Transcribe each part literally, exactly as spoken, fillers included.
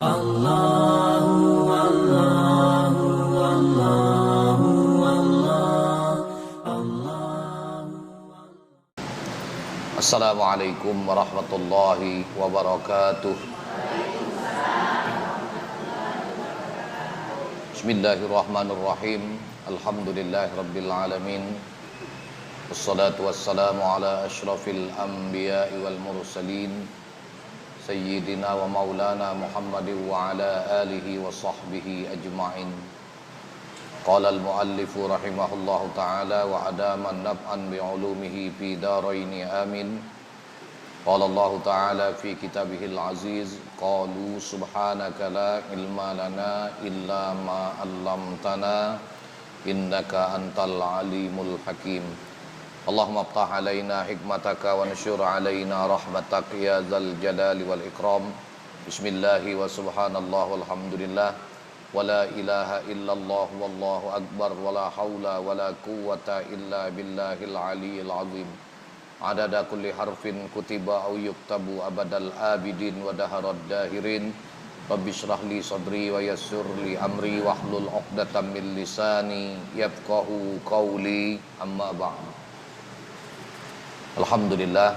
Allahu, Allahu, Allahu, Allah, Allahu. Assalamualaikum warahmatullahi wabarakatuh. Bismillahirrahmanirrahim. Alhamdulillahirabbil alamin. Wassalatu wassalamu ala asyrafil anbiya'i wal mursalin, sayyidina wa maulana Muhammadin wa ala alihi wa sahbihi ajma'in. Qala al-muallifu rahimahullahu ta'ala wa adama naf'an bi ulumihi fi daraini, amin. Qala Allahu ta'ala fi kitabihil aziz, qalu subhanaka la ilma lana illa ma 'allamtana innaka antal alimul hakim. Allahumma iftah alaina hikmataka wansyur alaina rahmatak ya dzal jalali wal ikram. Bismillahi wa subhanallah walhamdulillah. Wa la ilaha illallah wallahu akbar wa la haula wa la quwwata illa billahil aliyil azim. Adada kulli harfin kutiba au yuktabu abadal abidin wa daharad dahirin. Rabbi shrah li sadri wa yassir li amri wahlul uqdatam min lisani yafqahu qauli. Amma ba'du. Alhamdulillah.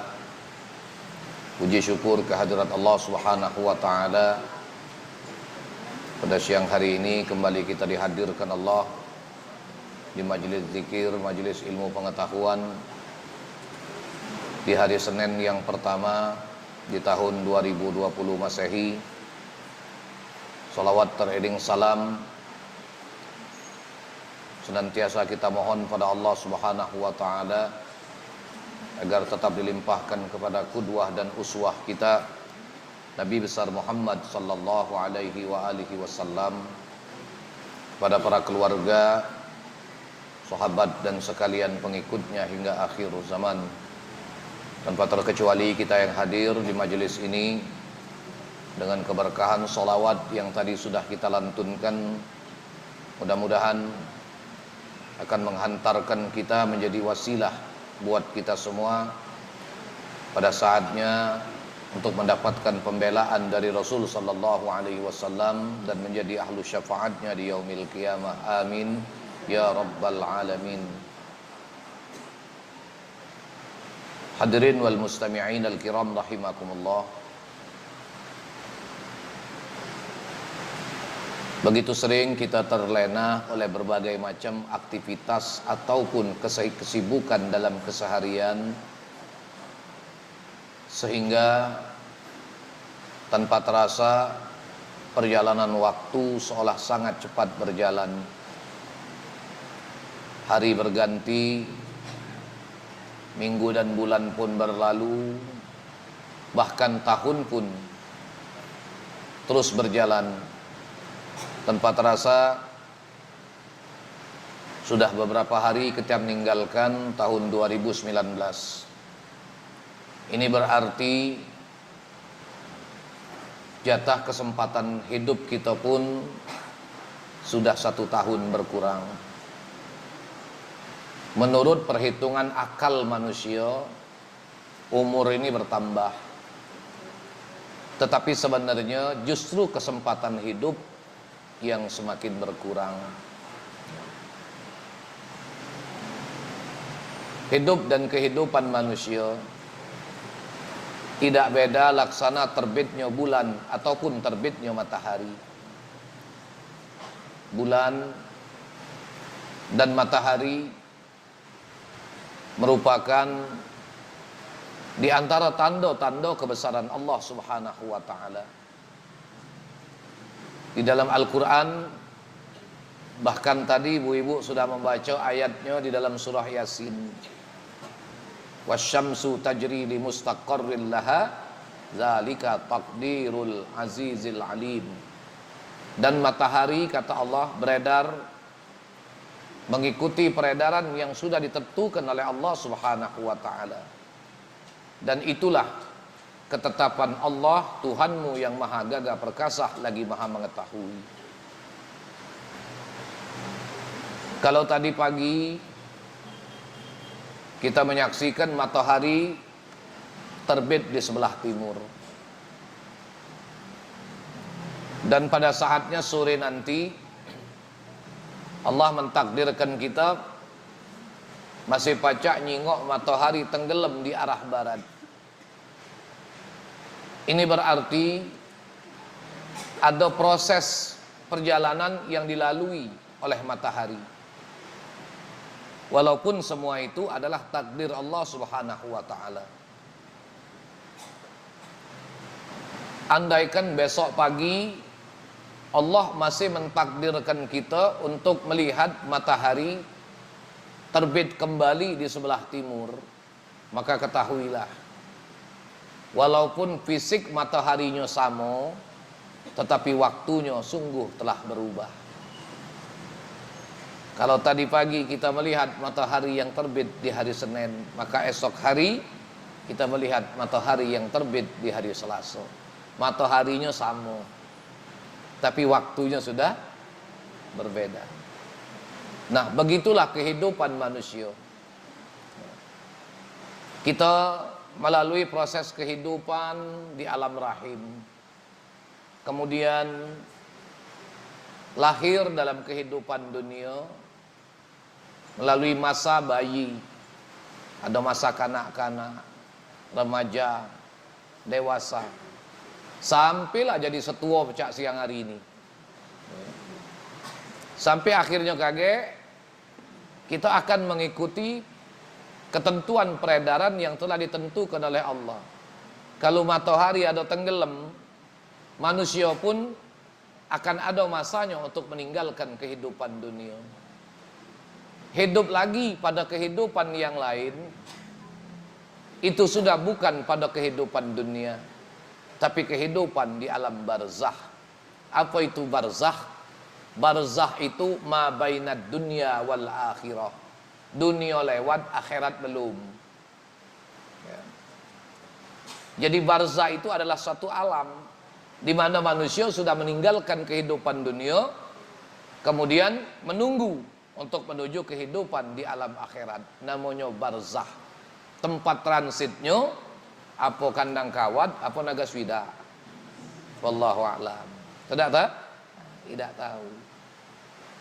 Puji syukur kehadirat Allah Subhanahu wa taala. Pada siang hari ini kembali kita dihadirkan Allah di majlis zikir, majlis ilmu pengetahuan di hari Senin yang pertama di tahun dua ribu dua puluh Masehi. Salawat teriring salam senantiasa kita mohon pada Allah Subhanahu wa taala agar tetap dilimpahkan kepada qudwah dan uswah kita, Nabi besar Muhammad sallallahu alaihi wa alihi wasallam, kepada para keluarga, sahabat dan sekalian pengikutnya hingga akhir zaman. Tanpa terkecuali kita yang hadir di majelis ini, dengan keberkahan salawat yang tadi sudah kita lantunkan, mudah-mudahan akan menghantarkan kita menjadi wasilah buat kita semua pada saatnya untuk mendapatkan pembelaan dari Rasul sallallahu alaihi wasallam dan menjadi ahlu syafaatnya di yaumil qiyamah. Amin ya rabbal alamin. Hadirin wal mustami'in al kiram rahimakumullah. Begitu sering kita terlena oleh berbagai macam aktivitas ataupun kesi-, kesibukan dalam keseharian, sehingga tanpa terasa perjalanan waktu seolah sangat cepat berjalan. Hari berganti, minggu dan bulan pun berlalu, bahkan tahun pun terus berjalan. Tanpa terasa, sudah beberapa hari kita meninggalkan tahun dua ribu sembilan belas. Ini berarti jatah kesempatan hidup kita pun sudah satu tahun berkurang. Menurut perhitungan akal manusia, umur ini bertambah. Tetapi sebenarnya justru kesempatan hidup yang semakin berkurang. Hidup dan kehidupan manusia tidak beda laksana terbitnya bulan ataupun terbitnya matahari. Bulan dan matahari merupakan di antara tanda-tanda kebesaran Allah Subhanahu wa taala. Di dalam Al-Quran, bahkan tadi ibu-ibu sudah membaca ayatnya di dalam surah Yasin. Wasyamsu tajri li mustaqarril laha, zalika takdirul azizil alim. Dan matahari, kata Allah, beredar mengikuti peredaran yang sudah ditentukan oleh Allah Subhanahu wa taala. Dan itulah ketetapan Allah, Tuhanmu yang Maha Gagah Perkasa lagi Maha Mengetahui. Kalau tadi pagi kita menyaksikan matahari terbit di sebelah timur. Dan pada saatnya sore nanti, Allah mentakdirkan kita masih pacak nyingok matahari tenggelam di arah barat. Ini berarti ada proses perjalanan yang dilalui oleh matahari. Walaupun semua itu adalah takdir Allah Subhanahu wa Ta'ala. Andaikan besok pagi Allah masih mentakdirkan kita untuk melihat matahari terbit kembali di sebelah timur, maka ketahuilah, walaupun fisik matoharinyo samo, tetapi waktunyo sungguh telah berubah. Kalau tadi pagi kita melihat matohari yang terbit di hari Senin, maka esok hari kita melihat matohari yang terbit di hari Selaso. Matoharinyo samo, tapi waktunyo sudah berbeda. Nah, begitulah kehidupan manusia. Kita melalui proses kehidupan di alam rahim. Kemudian lahir dalam kehidupan dunia melalui masa bayi, ada masa kanak-kanak, remaja, dewasa. Sampailah jadi setuo pecak siang hari ini. Sampai akhirnya kagek, kita akan mengikuti ketentuan peredaran yang telah ditentukan oleh Allah. Kalau matahari ada tenggelam, manusia pun akan ada masanya untuk meninggalkan kehidupan dunia. Hidup lagi pada kehidupan yang lain, itu sudah bukan pada kehidupan dunia, tapi kehidupan di alam barzah. Apa itu barzah? Barzah itu ma bainad dunya wal akhirah. Dunia lewat, akhirat belum. Ya. Jadi barzah itu adalah suatu alam di mana manusia sudah meninggalkan kehidupan dunia, kemudian menunggu untuk menuju kehidupan di alam akhirat. Namonyo barzah. Tempat transitnyo apo kandang kawat, apo naga suida. Wallahu a'lam. Tidak tahu? Tidak tahu.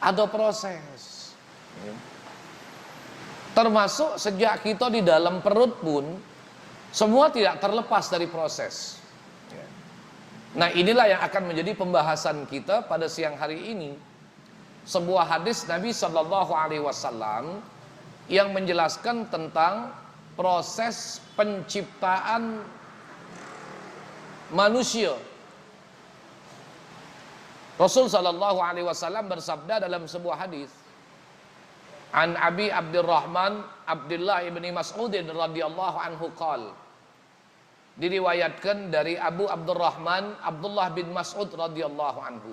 Ada proses. Ya. Termasuk sejak kita di dalam perut pun, semua tidak terlepas dari proses. Ya. Nah, inilah yang akan menjadi pembahasan kita pada siang hari ini. Sebuah hadis Nabi Shallallahu Alaihi Wasallam yang menjelaskan tentang proses penciptaan manusia. Rasul Shallallahu Alaihi Wasallam bersabda dalam sebuah hadis, An Abi Abdurrahman Abdullah ibni Mas'udin radhiyallahu anhu qal, diriwayatkan dari Abu Abdurrahman Abdullah bin Mas'ud radhiyallahu anhu.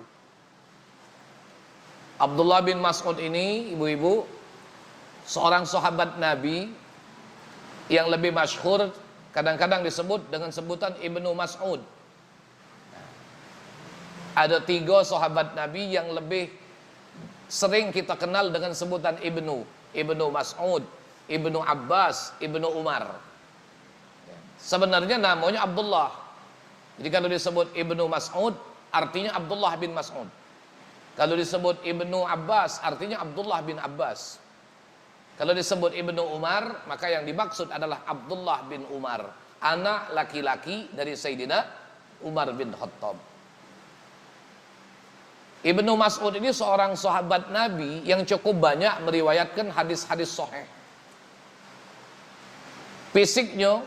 Abdullah bin Mas'ud ini, ibu-ibu, seorang sahabat Nabi yang lebih masyhur, kadang-kadang disebut dengan sebutan Ibnu Mas'ud. Ada tiga sahabat Nabi yang lebih sering kita kenal dengan sebutan Ibnu. Ibnu Mas'ud, Ibnu Abbas, Ibnu Umar. Sebenarnya namanya Abdullah. Jadi kalau disebut Ibnu Mas'ud, artinya Abdullah bin Mas'ud. Kalau disebut Ibnu Abbas, artinya Abdullah bin Abbas. Kalau disebut Ibnu Umar, maka yang dimaksud adalah Abdullah bin Umar, anak laki-laki dari Sayyidina Umar bin Khattab. Ibnu Mas'ud ini seorang sahabat Nabi yang cukup banyak meriwayatkan hadis-hadis sahih. Fisiknya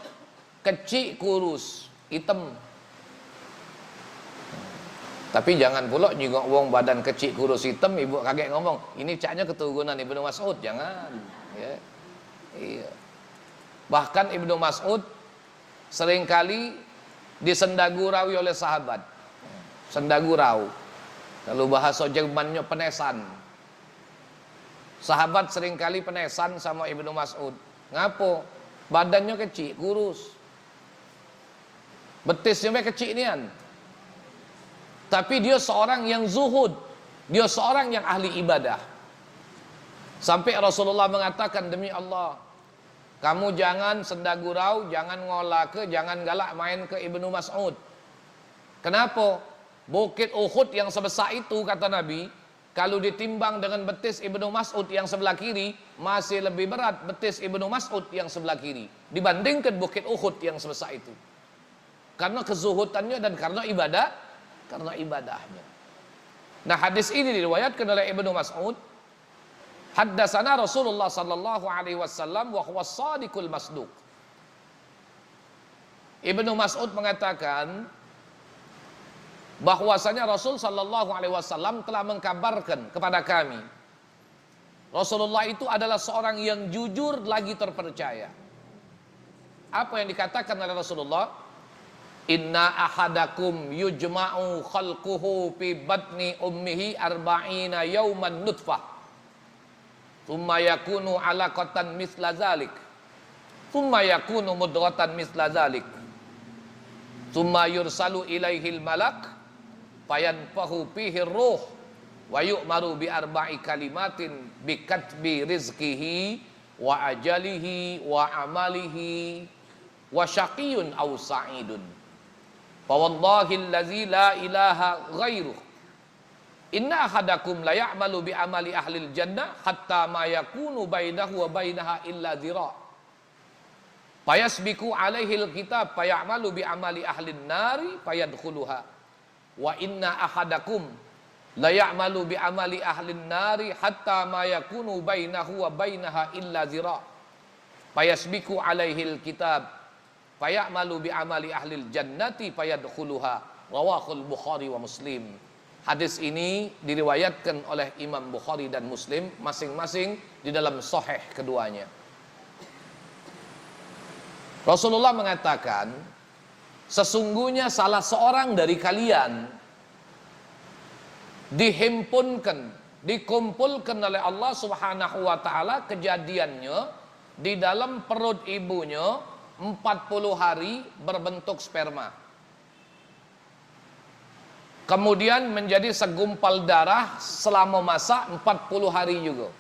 kecik, kurus, item. Tapi jangan pula nyingok wong badan kecik, kurus, item, ibu kagek ngomong, "Ini caknya keturunan Ibnu Mas'ud." Jangan. Ya. Iya. Bahkan Ibnu Mas'ud seringkali disendagurawi oleh sahabat. Sendagurau. Kalau bahasa Jermannya penesan. Sahabat seringkali penesan sama Ibnu Mas'ud. Ngapo? Badannyo kecik, kurus. Betisnyo be kecik nian. Tapi dia seorang yang zuhud. Dia seorang yang ahli ibadah. Sampai Rasulullah mengatakan, "Demi Allah, kamu jangan sendagurau, jangan ngolake, jangan galak main ke Ibnu Mas'ud." Kenapa? Bukit Uhud yang sebesak itu, kata Nabi, kalau ditimbang dengan betis Ibnu Mas'ud yang sebelah kiri, masih lebih berat betis Ibnu Mas'ud yang sebelah kiri dibandingkan Bukit Uhud yang sebesak itu. Karena kezuhudannya dan karena ibadah, karena ibadahnya. Nah, hadis ini diriwayatkan oleh Ibnu Mas'ud. Haddatsana Rasulullah sallallahu alaihi wasallam wa huwa shadiqul masduq. Ibnu Mas'ud mengatakan bahwasanya Rasul sallallahu alaihi wasallam telah mengkabarkan kepada kami, Rasulullah itu adalah seorang yang jujur lagi terpercaya. Apa yang dikatakan oleh Rasulullah? "Inna ahadakum yujma'u khalquhu fi batni ummihi arba'ina yauman nutfah." Tsumma yakunu alaqatan misla dzalik. Tsumma yakunu mudghatan misla dzalik. Tsumma yursalu ilaihil malak fayanfahu fihi ruh wa yu'maru bi arba'i kalimatin bi katbi rizqihi wa ajalihi wa amalihi wa syaqiyyun aw sa'idun. Fa wallahi allazi la ilaha ghairuh, inna ahadakum la ya'malu bi amali ahlil jannah hatta ma yakunu bainahu wa bainaha illa dzira. Fayasbiqu alaihil kitab faya'malu bi amali ahlin nari fayadkhuluha. Wa inna ahadakum la ya'malu bi amali ahlin nari hatta ma yakunu bainahu wa bainaha illa dzira. Fayasbiqu alaihil kitab faya'malu bi amali ahlil jannati fayadkhuluha. Rawahul Bukhari wa Muslim. Hadis ini diriwayatkan oleh Imam Bukhari dan Muslim, masing-masing di dalam sahih keduanya. Rasulullah mengatakan, sesungguhnya salah seorang dari kalian dihimpunkan, dikumpulkan oleh Allah Subhanahu wa taala kejadiannya di dalam perut ibunya empat puluh hari berbentuk sperma. Kemudian menjadi segumpal darah selama masa empat puluh hari juga.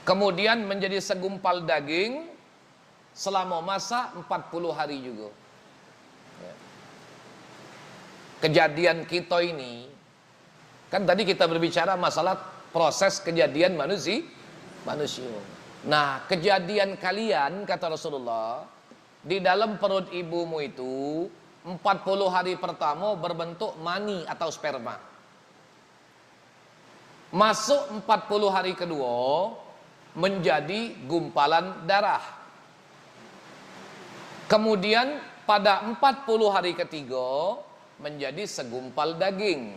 Kemudian menjadi segumpal daging selama masa empat puluh hari juga. Ya. Kejadian kita ini, kan tadi kita berbicara masalah proses kejadian manusia, manusia. Nah, kejadian kalian, kata Rasulullah, di dalam perut ibumu itu, empat puluh hari pertama berbentuk mani atau sperma. Masuk empat puluh hari kedua, menjadi gumpalan darah. Kemudian pada empat puluh hari ketiga, menjadi segumpal daging.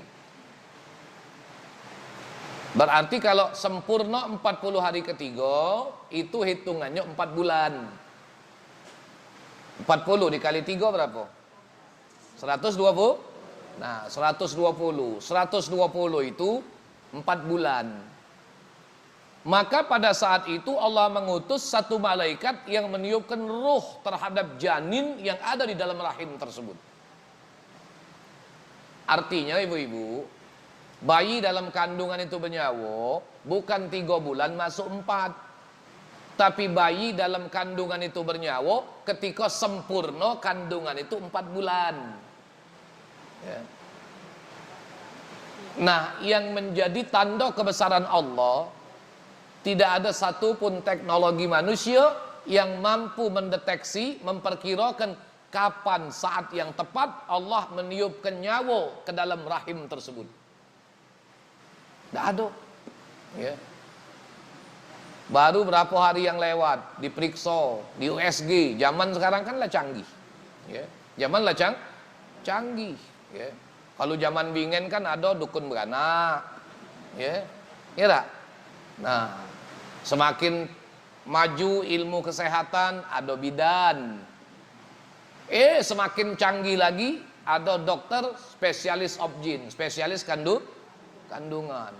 Berarti kalau sempurna empat puluh hari ketiga, itu hitungannya empat bulan. Empat puluh dikali tiga berapa? Seratus dua puluh? Nah, seratus dua puluh. Seratus dua puluh itu empat bulan. Maka pada saat itu Allah mengutus satu malaikat yang meniupkan ruh terhadap janin yang ada di dalam rahim tersebut. Artinya, ibu-ibu, bayi dalam kandungan itu bernyawa bukan tiga bulan masuk empat. Tapi bayi dalam kandungan itu bernyawa ketika sempurna kandungan itu empat bulan. Ya. Nah, yang menjadi tanda kebesaran Allah, tidak ada satu pun teknologi manusia yang mampu mendeteksi, memperkirakan kapan saat yang tepat Allah meniupkan nyawa ke dalam rahim tersebut. Dak ada. Ya. Baru berapa hari yang lewat diperiksa di U S G. Zaman sekarang kan lah canggih. Ya. Zaman lah cang canggih. Ya. Kalau zaman bingen kan ada dukun beranak. Ya. Ya dak? Nah, semakin maju ilmu kesehatan, ada bidan. Eh, semakin canggih lagi, ada dokter spesialis obgyn, spesialis kandu-, kandungan.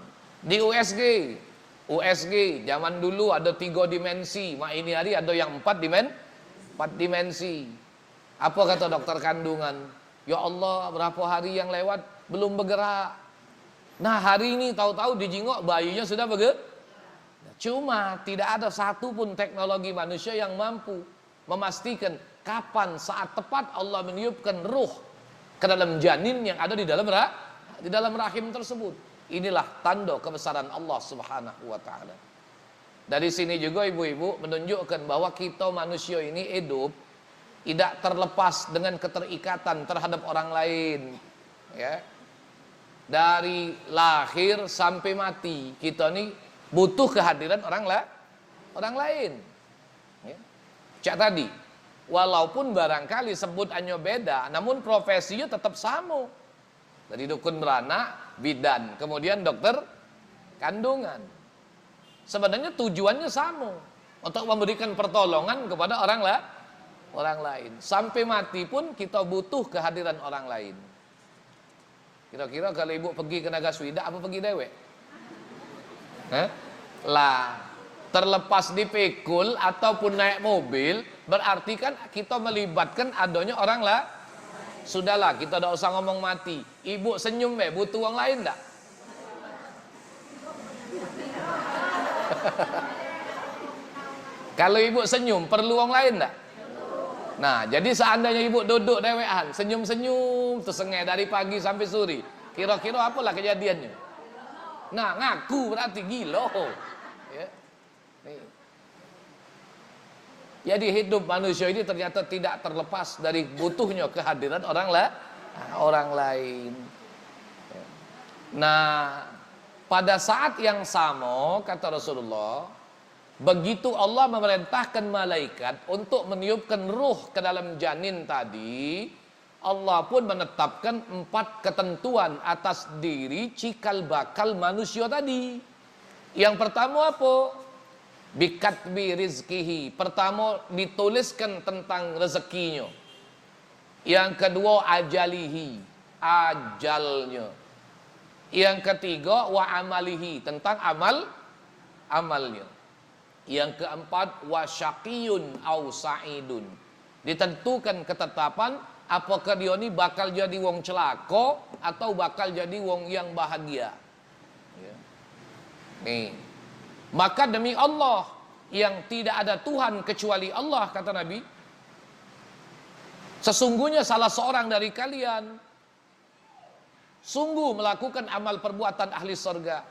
Di U S G, U S G zaman dulu ada tiga dimensi, mak ini hari ada yang empat dimen-, empat dimensi. Apa kata dokter kandungan? Ya Allah, berapa hari yang lewat belum bergerak. Nah, hari ini tahu-tahu dijingok bayinya sudah berge-, cuma tidak ada satu pun teknologi manusia yang mampu memastikan kapan saat tepat Allah meniupkan ruh ke dalam janin yang ada di dalam ra-, di dalam rahim tersebut. Inilah tanda kebesaran Allah Subhanahu wa taala. Dari sini juga ibu-ibu menunjukkan bahwa kita manusia ini hidup tidak terlepas dengan keterikatan terhadap orang lain. Ya. Dari lahir sampai mati, kita ni butuh kehadiran orang la-, orang lain. Ya. Cak tadi, walaupun barangkali sebutannya beda, namun profesinya tetap sama. Dari dukun beranak, bidan, kemudian dokter kandungan. Sebenarnya tujuannya sama, untuk memberikan pertolongan kepada orang la-, orang lain. Sampai mati pun kita butuh kehadiran orang lain. Kira-kira kalau ibu pergi ke Naga Suida, apa pergi dewek? Hah? Lah, terlepas dipikul ataupun naik mobil, berarti kan kita melibatkan adanya orang la-, sudahlah, kita dak usah ngomong mati. Ibu senyum be, butuh wong lain dak? Kalau ibu senyum, perlu wong lain dak? Nah, jadi seandainya ibu duduk dewekan, senyum-senyum, tesengai dari pagi sampai sore, kira-kira apalah kejadiannya? Nah, ngaku berarti gila. Ya. Nih. Jadi hidup manusia ini ternyata tidak terlepas dari butuhnya kehadiran orang la-, orang lain. Nah, pada saat yang sama, kata Rasulullah, begitu Allah memerintahkan malaikat untuk meniupkan ruh ke dalam janin tadi, Allah pun menetapkan empat ketentuan atas diri cikal bakal manusia tadi. Yang pertama apa? Bikatbi rizkihi. Pertama, dituliskan tentang rezekinya. Yang kedua, ajalihi, ajalnya. Yang ketiga, wa amalihi, tentang amal, amalnya. Yang keempat, wa syaqiyun au sa'idun. Ditentukan ketetapan apakah dia ni bakal jadi wong celaka atau bakal jadi wong yang bahagia. Ya. Nih. Maka demi Allah yang tidak ada Tuhan kecuali Allah, kata Nabi, sesungguhnya salah seorang dari kalian sungguh melakukan amal perbuatan ahli sorga,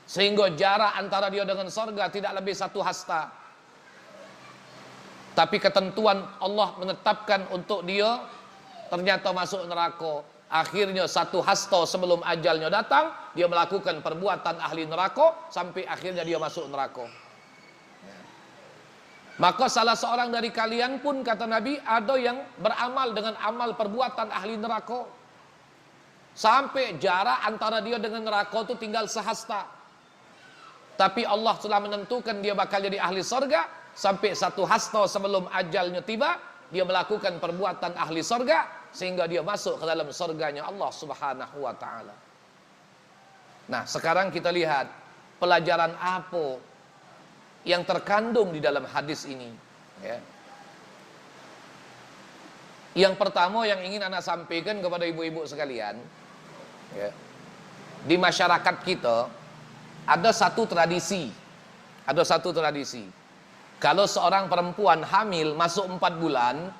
sehingga jarak antara dia dengan sorga tidak lebih satu hasta. Tapi ketentuan Allah menetapkan untuk dia ternyata masuk neraka. Akhirnya satu hasta sebelum ajalnya datang, dia melakukan perbuatan ahli neraka sampai akhirnya dia masuk neraka. Maka salah seorang dari kalian pun, kata Nabi, ada yang beramal dengan amal perbuatan ahli neraka. Sampai jarak antara dia dengan neraka tu tinggal sehasta. Tapi Allah telah menentukan dia bakal jadi ahli sorga, sampai satu hasta sebelum ajalnya tiba, dia melakukan perbuatan ahli sorga, sehingga dia masuk ke dalam sorganya Allah Subhanahu wa Ta'ala. Nah, sekarang kita lihat pelajaran apa yang terkandung di dalam hadis ini. Ya. Yang pertama yang ingin anak sampaikan kepada ibu-ibu sekalian, ya, di masyarakat kita ada satu tradisi, ada satu tradisi. Kalau seorang perempuan hamil masuk empat bulan,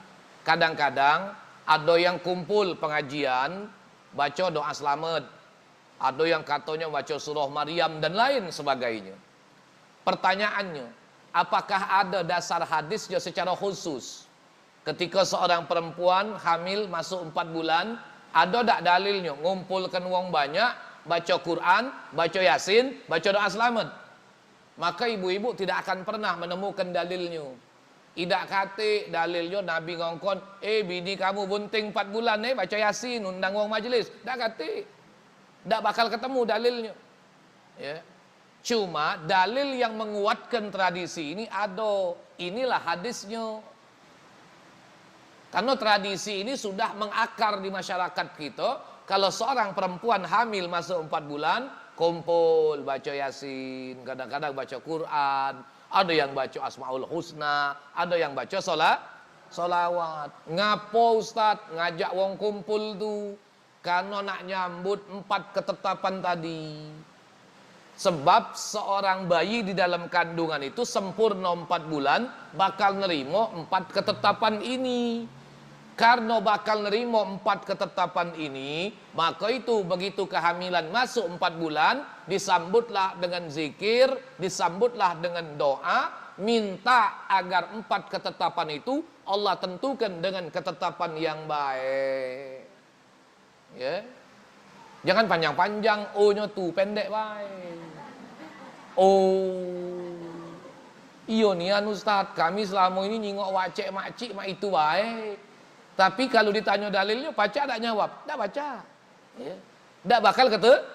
kadang-kadang ada yang kumpul pengajian, baca doa selamat, ada yang katanya baca surah Maryam dan lain sebagainya. Pertanyaannya, apakah ada dasar hadisnya secara khusus? Ketika seorang perempuan hamil masuk empat bulan, ada dak dalilnya ngumpulkan wong banyak, baca Quran, baca Yasin, baca doa selamat? Maka ibu-ibu tidak akan pernah menemukan dalilnya. Idak katik dalilnyo Nabi ngongkon, "Eh, bini kamu bunting empat bulan, eh, baca Yasin, undang wong majelis." Dak katik. Dak bakal ketemu dalilnyo. Ya. Cuma dalil yang menguatkan tradisi ini ado. Inilah hadisnyo. Karena tradisi ini sudah mengakar di masyarakat kita. Kalau seorang perempuan hamil masuk empat bulan, kumpul baca Yasin, kadang-kadang baca Quran, ada yang baca Asmaul Husna, ada yang baca sola-, solawat. Ngapo, Ustaz, ngajak wong kumpul tu? Karena nak nyambut empat ketetapan tadi. Sebab seorang bayi di dalam kandungan itu sempurna empat bulan bakal nerimo empat ketetapan ini. Karno bakal nerimo empat ketetapan ini, maka itu begitu kehamilan masuk empat bulan, disambutlah dengan zikir, disambutlah dengan doa, minta agar empat ketetapan itu Allah tentukan dengan ketetapan yang baik. Ya. Jangan panjang-panjang, O-nyo tu pendek bae. Oh. Iyo nian Ustaz, kami selamo ini nyingok wak cek mak cik mak itu bae. Tapi kalu ditanyo dalilnyo, pacak dak nyawab? Dak pacak. Ya. Dak bakal kete-,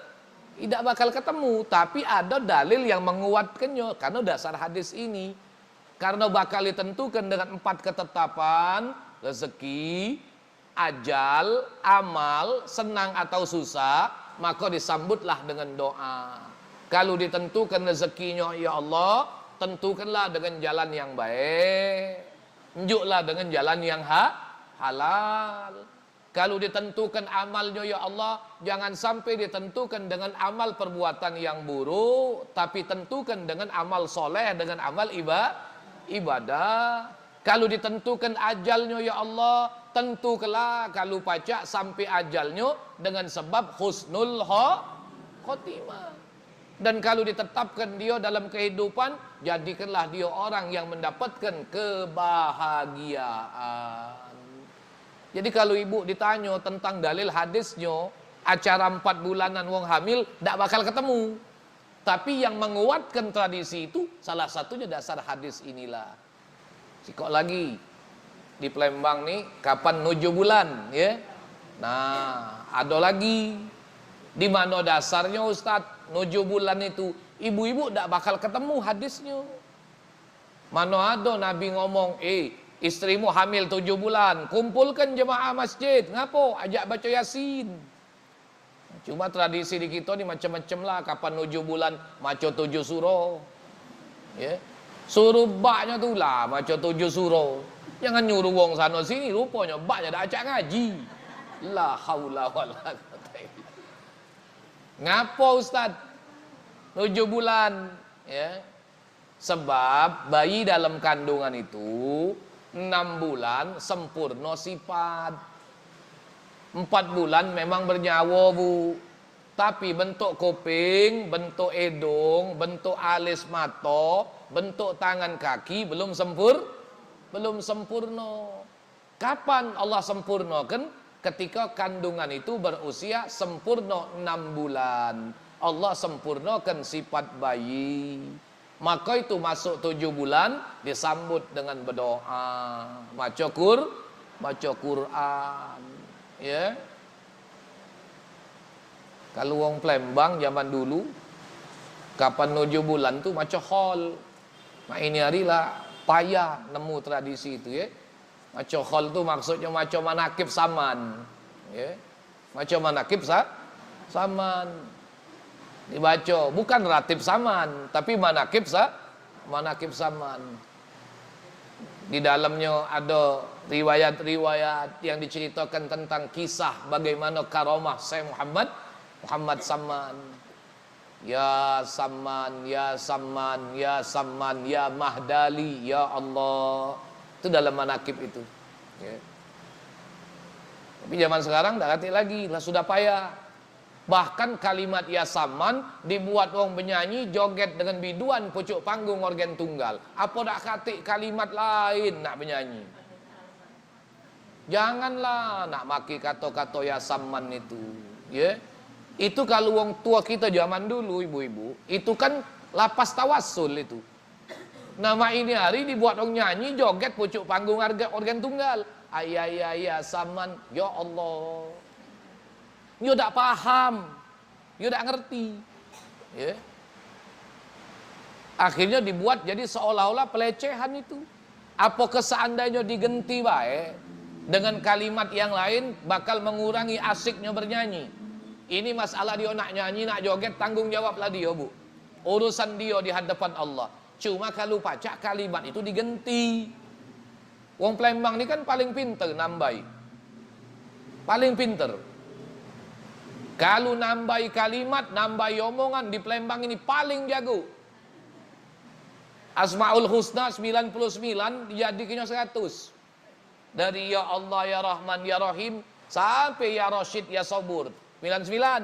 dak bakal ketemu. Tapi ado dalil yang menguatkannyo, karno dasar hadis ini. Karno bakal ditentukan dengan empat ketetapan, rezeki, ajal, amal, senang atau susah, maka disambutlah dengan doa. Kalu ditentukan rezekinyo, ya Allah, tentukanlah dengan jalan yang baik. Enjuklah dengan jalan yang ha-, halal. Kalu ditentukan amalnyo, ya Allah, jangan sampai ditentukan dengan amal perbuatan yang buruk, tapi tentukan dengan amal soleh, dengan amal iba-, ibadah. Kalu ditentukan ajalnyo, ya Allah, tentukanlah kalu pacak sampai ajalnyo dengan sebab husnul kho-, khotimah. Dan kalu ditetapkan dio dalam kehidupan, jadikanlah dio orang yang mendapatkan kebahagiaan. Jadi kalu ibu ditanyo tentang dalil hadisnyo, acara empat bulanan wong hamil dak bakal ketemu. Tapi yang menguatkan tradisi itu salah satunya dasar hadis inilah. Sikok lagi. Di Palembang ni kapan nujuh bulan, ya. Nah, ado lagi. Di mano dasarnyo, Ustaz, nujuh bulan itu? Ibu-ibu dak bakal ketemu hadisnyo. Mano ado Nabi ngomong, "Eh, istrimu hamil tujuh bulan, kumpulkan jemaah masjid." Ngapo? Ajak baco Yasin. Cuma tradisi di kito ni macam-macam lah, kapan nujuh bulan maco tujuh suro. Ya. Suruh baknyo tu lah maco tujuh suro. Jangan nyuruh wong sano sini, ruponyo baknyo dak acak ngaji. La haula wala quwata illa. Ngapo, Ustaz? Tujuh bulan, ya. Sebab bayi dalam kandungan itu enam bulan sempurno sifat. Empat bulan memang bernyawo, Bu. Tapi bentuk kuping, bentuk idung, bentuk alis mato, bentuk tangan kaki belum sempur-, belum sempurno. Kapan Allah sempurnokan? Ketika kandungan itu berusia sempurno enam bulan. Allah sempurnokan sifat bayi. Maka itu masuk tujuh bulan disambut dengan berdoa, maco Qur-, maco Quran. Ya. Kalu wong Palembang zaman dulu, kapan nujuh bulan tu maco khol. Mak ini hari lah payah nemu tradisi itu, ya. Maco khol tu maksudnyo maco manakib saman. Ya. Maco manakib sa-, saman. Dibaco bukan ratib saman, tapi manakib sa-, manakib saman. Di dalamnyo ado riwayat-riwayat yang diceritakan tentang kisah bagaimana karamah Syekh Muhammad, Muhammad Saman. Ya Saman, ya Saman, ya Saman, ya Mahdali, ya Allah. Itu dalam manakib itu. Ya. Tapi zaman sekarang dak katik lagi, lah sudah payah. Bahkan kalimat ya Saman dibuat wong benyanyi joget dengan biduan pucuk panggung organ tunggal. Apo dak katik kalimat lain nak benyanyi? Janganlah nak make kato-kato ya Saman itu, ye. Itu kalu wong tua kito zaman dulu, ibu-ibu, itu kan lapas tawasul itu. Nah, mak ini hari dibuat wong nyanyi, joget pucuk panggung arga-, organ tunggal. Ayaya ya Saman, ya Allah. Yo dak paham. Yo dak ngerti. Ya. Akhirnya dibuat jadi seolah-olah pelecehan itu. Apo ke seandainyo digenti bae dengan kalimat yang lain bakal mengurangi asiknyo bernyanyi. Ini masalah dio nak nyanyi, nak joget, tanggung jawab lah dio, Bu. Urusan dio di hadapan Allah. Cuma kalu pacak kalimat itu digenti. Wong Palembang ni kan paling pinter nambai. Paling pinter. Kalu nambai kalimat, nambai omongan di Palembang ini paling jago. Asmaul Husna sembilan puluh sembilan dijadikannya seratus. Dari ya Allah, ya Rahman, ya Rahim, sampai ya Rasyid, ya Sabur. Sembilan-sembilan.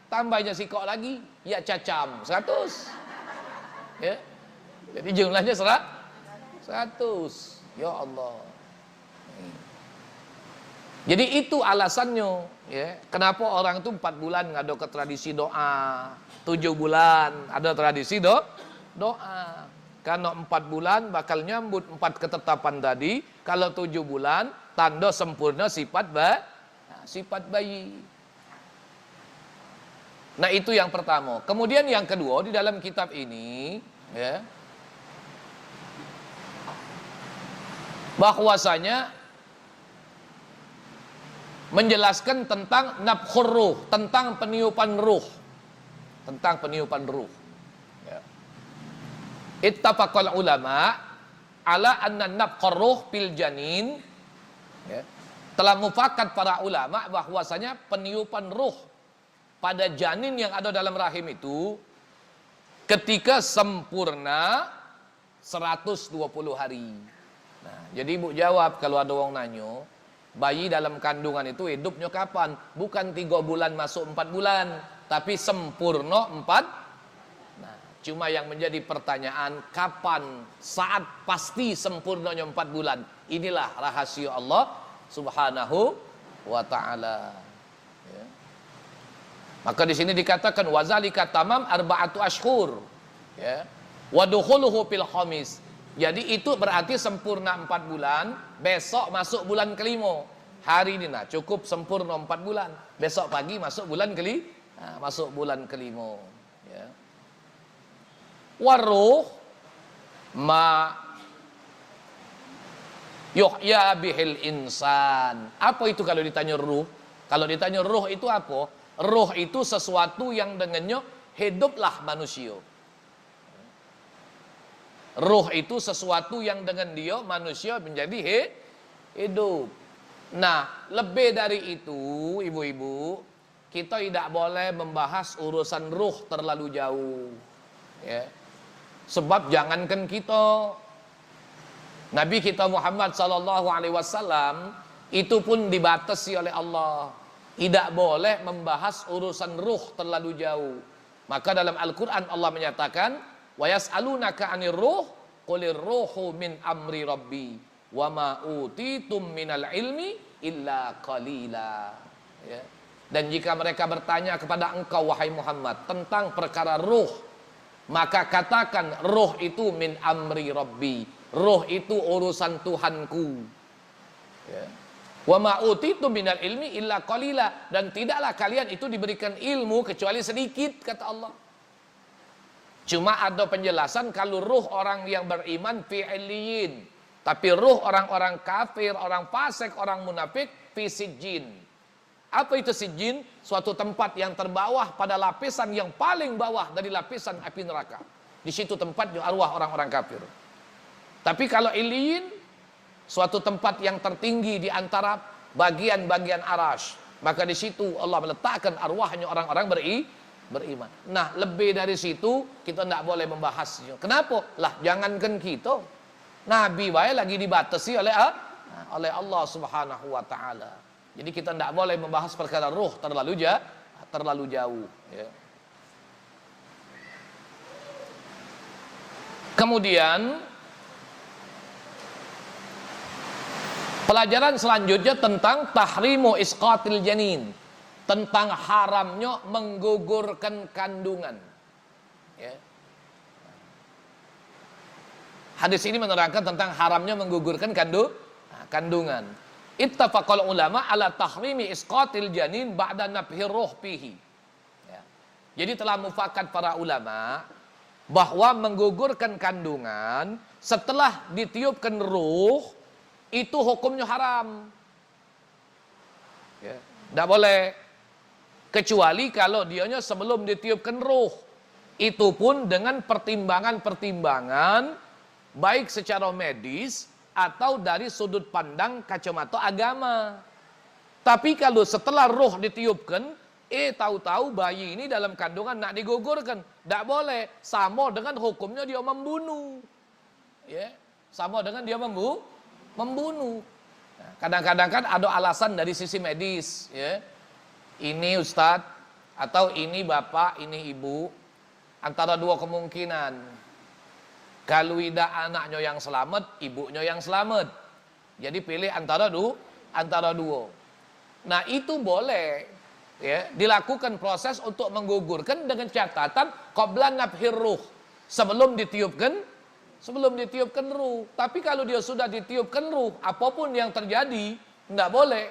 Tambahnya sikok lagi, ya cacam. Seratus. Ya. Jadi jumlahnya serat-, seratus. Ya Allah. Jadi itu alasannya, ya, kenapa orang tu empat bulan ngado ke tradisi doa, tujuh bulan ada tradisi do-, doa. Karena empat bulan bakal nyambut empat ketetapan tadi, kalau tujuh bulan tanda sempurna sifat ba-, nah, sifat bayi. Nah, itu yang pertama. Kemudian yang kedua, di dalam kitab ini, ya, bahwasanya menjelaskan tentang nafkhur ruh, tentang peniupan ruh. Tentang peniupan ruh. Ya. Ittafaqal ulama ala anna nafkhar ruh fil janin, ya, telah mufakat para ulama bahwasanya peniupan ruh pada janin yang ada dalam rahim itu ketika sempurna seratus dua puluh hari. Nah, jadi ibu jawab kalau ada orang nanyo, bayi dalam kandungan itu hidupnya kapan? Bukan tiga bulan masuk empat bulan, tapi sempurna empat. Nah, cuma yang menjadi pertanyaan, kapan saat pasti sempurnanya empat bulan? Inilah rahasia Allah Subhanahu wa Ta'ala. Ya. Maka di sini dikatakan, "Wazalika tamam arba'atu ashhur." Ya. "Wa dukhuluhu fil khamis." Jadi itu berarti sempurna empat bulan, besok masuk bulan kelima. Hari ini, nah, cukup sempurna empat bulan. Besok pagi masuk bulan keli-, nah, masuk bulan kelima. Ya. Waruh ma yuhya bihil insan. Apa itu kalau ditanya ruh? Kalau ditanya ruh itu apa? Ruh itu sesuatu yang dengannya hiduplah manusia. Ruh itu sesuatu yang dengan dia manusia menjadi hi-, hidup. Nah, lebih dari itu, ibu-ibu, kita tidak boleh membahas urusan ruh terlalu jauh. Ya. Sebab jangankan kita, Nabi kita Muhammad sallallahu alaihi wasallam itu pun dibatasi oleh Allah. Tidak boleh membahas urusan ruh terlalu jauh. Maka dalam Al-Quran Allah menyatakan, "Wa yas'alunaka 'anir ruh, qulir ruhu min amri rabbi." "Wa ma utitum minal ilmi illa qalila." Ya. Dan jika mereka bertanya kepada engkau, wahai Muhammad, tentang perkara ruh, maka katakan, "Ruh itu min amri Rabbi." Ruh itu urusan Tuhanku. Ya. "Wa ma utitum minal ilmi illa qalila." Dan tidaklah kalian itu diberikan ilmu kecuali sedikit, kata Allah. Cuma ada penjelasan, kalau ruh orang yang beriman fi illiyin, tapi ruh orang-orang kafir, orang fasik, orang munafik fi sijjin. Apa itu sijjin? Suatu tempat yang terbawah pada lapisan yang paling bawah dari lapisan api neraka. Di situ tempatnya arwah orang-orang kafir. Tapi kalau illiyin, suatu tempat yang tertinggi di antara bagian-bagian arash. Maka di situ Allah meletakkan arwahnya orang-orang beri-, beriman. Nah, lebih dari situ kita tidak boleh membahasnya. Kenapa? Lah, jangankan kita. Nabi bae lagi dibatasi oleh A-, oleh Allah Subhanahu wa Ta'ala. Jadi kita tidak boleh membahas perkara ruh terlalu ja-, terlalu jauh. Ya. Kemudian, pelajaran selanjutnya tentang tahrimu isqatil janin, tentang haramnya menggugurkan kandungan. Ya. Hadis ini menerangkan tentang haramnya menggugurkan kandu-, kandungan. Ittafaqal ulama ala tahrimi isqatil janin ba'da nafhir ruh fihi. Ya. Jadi telah mufakat para ulama bahwa menggugurkan kandungan setelah ditiupkan ruh itu hukumnya haram. Ya. Ndak boleh. Kecuali kalau dianya sebelum ditiupkan ruh. Itu pun dengan pertimbangan-pertimbangan baik secara medis atau dari sudut pandang kacamata agama. Tapi kalau setelah ruh ditiupkan, eh, tahu-tahu bayi ini dalam kandungan nak digugurkan, dak boleh. Sama dengan hukumnya dia membunuh. Ya, sama dengan dia membu-, membunuh. Nah, kadang-kadang kan ada alasan dari sisi medis, ya. Ini ustaz, atau ini bapak, ini ibu, antara dua kemungkinan. Kalu idak anaknyo yang selamat, ibuknyo yang selamat. Jadi pilih antara du, antara dua. Nah, itu boleh, ya, dilakukan proses untuk menggugurkan dengan catatan qabla nafhir ruh, sebelum ditiupkan, sebelum ditiupkan ruh. Tapi kalau dia sudah ditiupkan ruh, apapun yang terjadi, ndak boleh.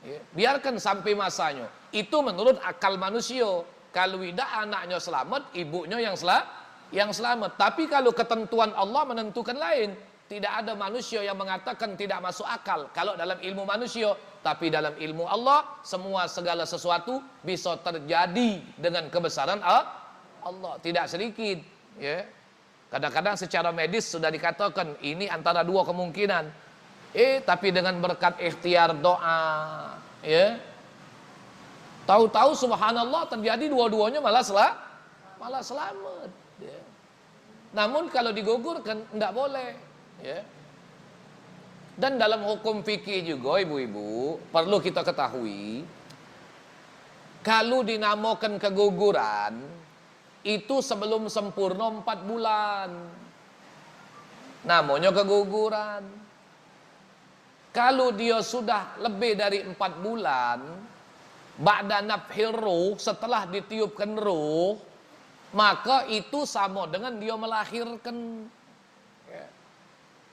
Ya, biarkan sampai masanya. Itu menurut akal manusia. Kalau idak anaknya selamat, ibunya yang sela-, yang selamat. Tapi kalau ketentuan Allah menentukan lain, tidak ada manusia yang mengatakan tidak masuk akal kalau dalam ilmu manusia. Tapi dalam ilmu Allah, semua segala sesuatu bisa terjadi dengan kebesaran A-, Allah. Tidak sedikit, ya. Kadang-kadang secara medis sudah dikatakan ini antara dua kemungkinan. Eh, tapi dengan berkat ikhtiar doa, ya. Tahu-tahu subhanallah terjadi dua-duanya malah sela-, malah selamat, ya. Namun kalau digugurkan ndak boleh, ya. Dan dalam hukum fikih juga ibu-ibu perlu kita ketahui, kalau dinamakan keguguran, itu sebelum sempurna empat bulan. Namonyo keguguran. Kalu dio sudah lebih dari empat bulan, ba'da nafhir ruh, setelah ditiupkan ruh, maka itu samo dengan dio melahirkan. Ya.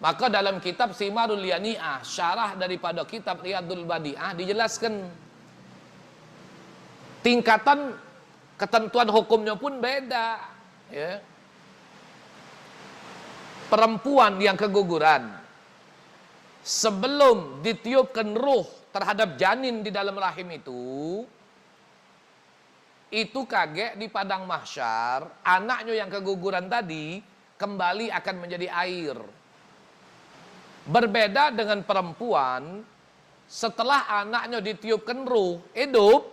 Maka dalam kitab Simarul Yani'ah, syarah daripada kitab Riyadul Badi'ah, dijelaskan tingkatan ketentuan hukumnya pun beda, ya. Perempuan yang keguguran, sebelum ditiupkan ruh terhadap janin di dalam rahim itu, itu kagek di padang mahsyar, anaknya yang keguguran tadi kembali akan menjadi air. Berbeda dengan perempuan, setelah anaknya ditiupkan ruh, hidup,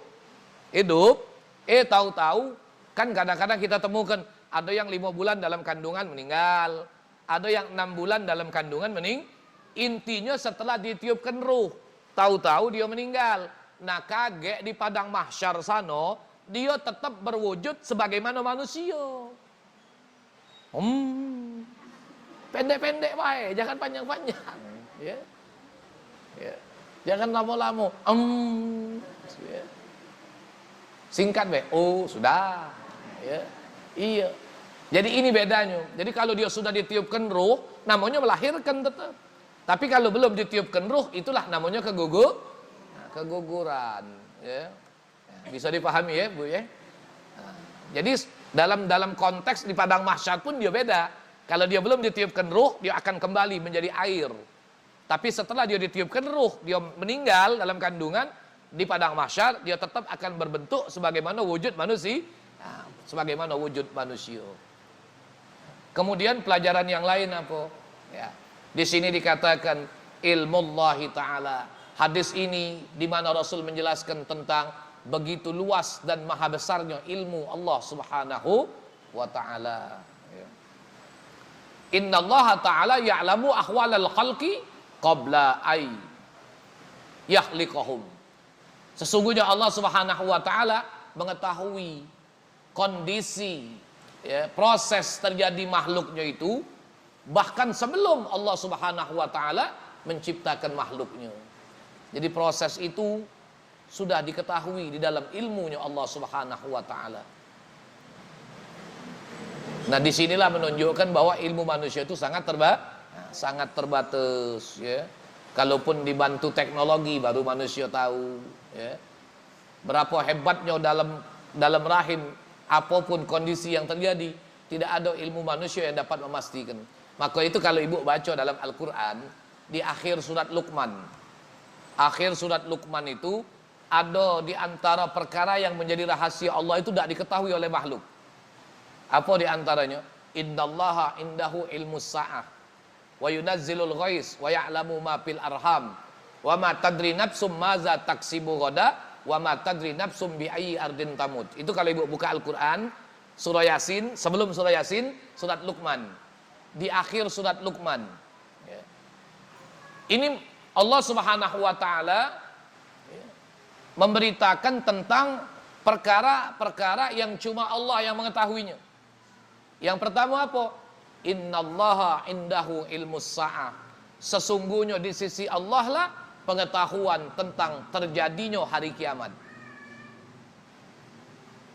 hidup, eh, tahu-tahu, kan kadang-kadang kita temukan, ada yang lima bulan dalam kandungan meninggal, ada yang enam bulan dalam kandungan mening-, intinya setelah ditiupkan ruh, tahu-tahu dia meninggal. Nah, kagek di padang mahsyar sano, dia tetap berwujud sebagaimana manusia. Hmm. Pendek-pendek bae, jangan panjang-panjang. Ya. Ya. Jangan lamo-lamo. Em. Ya. Singkat be. Oh, sudah. Ya. Iya. Jadi ini bedanya. Jadi kalau dia sudah ditiupkan ruh, namanya melahirkan tetap. Tapi kalau belum ditiupkan ruh, itulah namanya kegugu-, nah, keguguran. Ya. Bisa dipahami ya, Bu ya. Nah, jadi s-, dalam, dalam konteks di padang mahsyar pun dia beda. Kalau dia belum ditiupkan ruh, dia akan kembali menjadi air. Tapi setelah dia ditiupkan ruh, dia meninggal dalam kandungan, di padang mahsyar dia tetap akan berbentuk sebagaimana wujud manusia, nah, sebagaimana wujud manusia. Kemudian pelajaran yang lain apa? Ya. Di sini dikatakan ilmu Allah Ta'ala. Hadis ini di mana Rasul menjelaskan tentang begitu luas dan maha besarnya ilmu Allah Subhanahu wa Ta'ala. Ya. Innallaha Ta'ala ya'lamu ahwalal khalqi qabla ay yakhliqahum. Sesungguhnya Allah Subhanahu wa Ta'ala mengetahui kondisi, ya, proses terjadi makhluknya itu, bahkan sebelum Allah Subhanahu wa Ta'ala menciptakan makhluknya. Jadi, proses itu sudah diketahui di dalam ilmunya Allah Subhanahu wa Ta'ala. Nah, di sinilah menunjukkan bahwa ilmu manusia itu sangat terba-, nah, sangat terbatas, ya. Kalaupun dibantu teknologi, baru manusia tahu, ya. Berapa hebatnya dalam, dalam rahim, apapun kondisi yang terjadi, tidak ada ilmu manusia yang dapat memastikan. Maka itu kalau ibu baca dalam Al-Quran, di akhir surat Luqman, akhir surat Luqman itu ada di antara perkara yang menjadi rahasia Allah itu tidak diketahui oleh makhluk. Apa di antaranya? Innallaha indahu ilmus sa'ah wa yunazzilul ghais wa ya'lamu ma fil arham wa ma tadri nafsum maza taksibu ghoda wa ma tadri nafsum bi ayyi ardin tamut. Itu kalau ibu buka Al-Quran, surah Yasin, sebelum surah Yasin, surat Luqman. Di akhir surat Luqman. Ya. Ini Allah Subhanahu wa Ta'ala memberitakan tentang perkara-perkara yang cuma Allah yang mengetahuinya. Yang pertama apa? Innallaha indahu ilmus sa'ah. Sesungguhnya di sisi Allah lah pengetahuan tentang terjadinya hari kiamat.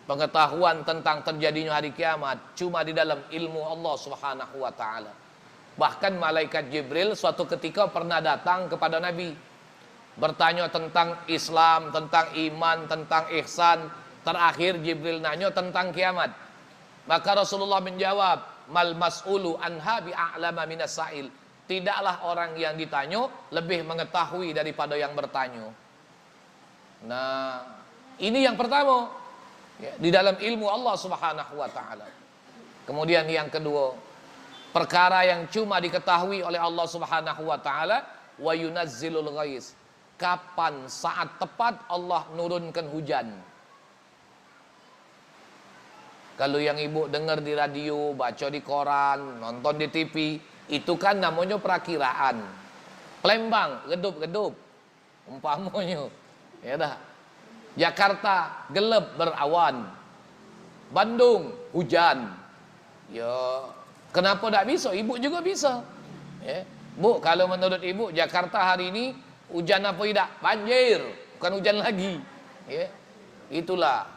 Pengetahuan tentang terjadinya hari kiamat cuma di dalam ilmu Allah Subhanahu wa Ta'ala. Bahkan malaikat Jibril suatu ketika pernah datang kepada Nabi, bertanya tentang Islam, tentang iman, tentang ihsan. Terakhir Jibril nanya tentang kiamat. Maka Rasulullah menjawab, "Mal mas'ulu anha bi a'lama minas sa'il." Tidaklah orang yang ditanya lebih mengetahui daripada yang bertanya. Nah, ini yang pertama, ya, di dalam ilmu Allah Subhanahu wa Ta'ala. Kemudian yang kedua, perkara yang cuma diketahui oleh Allah Subhanahu wa Ta'ala, "Wa yunazzilul ghais." Kapan saat tepat Allah nurunkan hujan? Kalau yang ibu dengar di radio, baca di koran, nonton di T V, itu kan namanya perakiraan. Palembang, redup-redup. Umpamanyo, ya dah. Jakarta gelap berawan. Bandung hujan. Ya, kenapa dak bisa? Ibu juga bisa. Ya. Bu, kalau menurut ibu Jakarta hari ini hujan apa idak? Banjir, bukan hujan lagi. Ya. Itulah.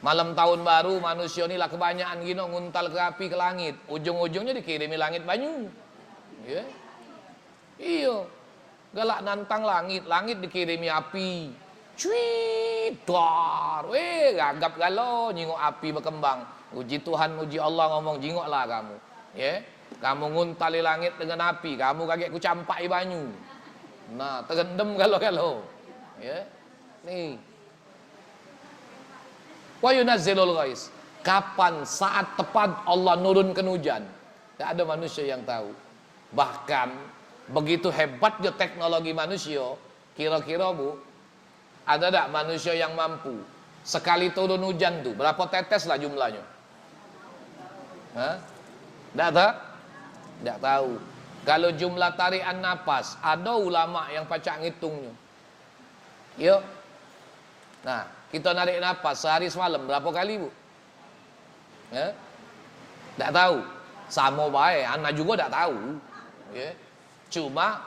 Malam tahun baru manusia ni lah kebanyakan gino nguntal ke api ke langit. Ujung-ujungnya dikirimi langit banyu. Ya. Iyo. Galak nantang langit, langit dikirimi api. Cuit, dar. Weh, gagap galo nyingok api bekembang. Uji Tuhan, uji Allah, ngomong, "Jingoklah kamu." Ye. Kamu nguntali langit dengan api, kamu kagek kucampai banyu. Nah, terendam galo-galo. Ye. Ni. Wa yunazzilul ghais. Kapan saat tepat Allah nurunkan hujan? Tak ada manusia yang tahu. Bahkan, begitu hebatnya teknologi manusia, kira-kira, Bu, ada dak manusia yang mampu sekali turun hujan tu, berapa tetes lah jumlahnyo? Hah? Dak tahu? Dak tahu. Kalau jumlah tarikan napas, ada ulama yang pacak ngitungnyo. Yo. Nah, kita narik napas sehari semalam berapa kali, Bu? Ya? Dak tahu. Sama bae, anak juga dak tahu. Ya. Cuma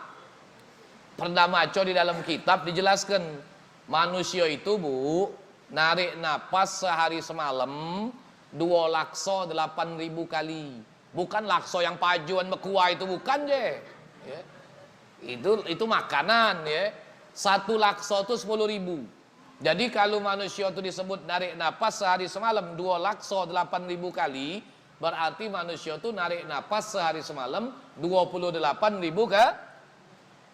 pernah maco di dalam kitab dijelaskan, manusia itu, Bu, narik napas sehari semalam dua laksa delapan ribu kali. Bukan laksa yang pajuan bekuah itu, bukan je. Ya. Itu, itu makanan, ya. Satu laksa tu sepuluh ribu. Jadi, kalau manusia tu disebut narik napas sehari semalam dua laksa delapan ribu kali, berarti manusia tu narik napas sehari semalam dua puluh delapan ribu ke-,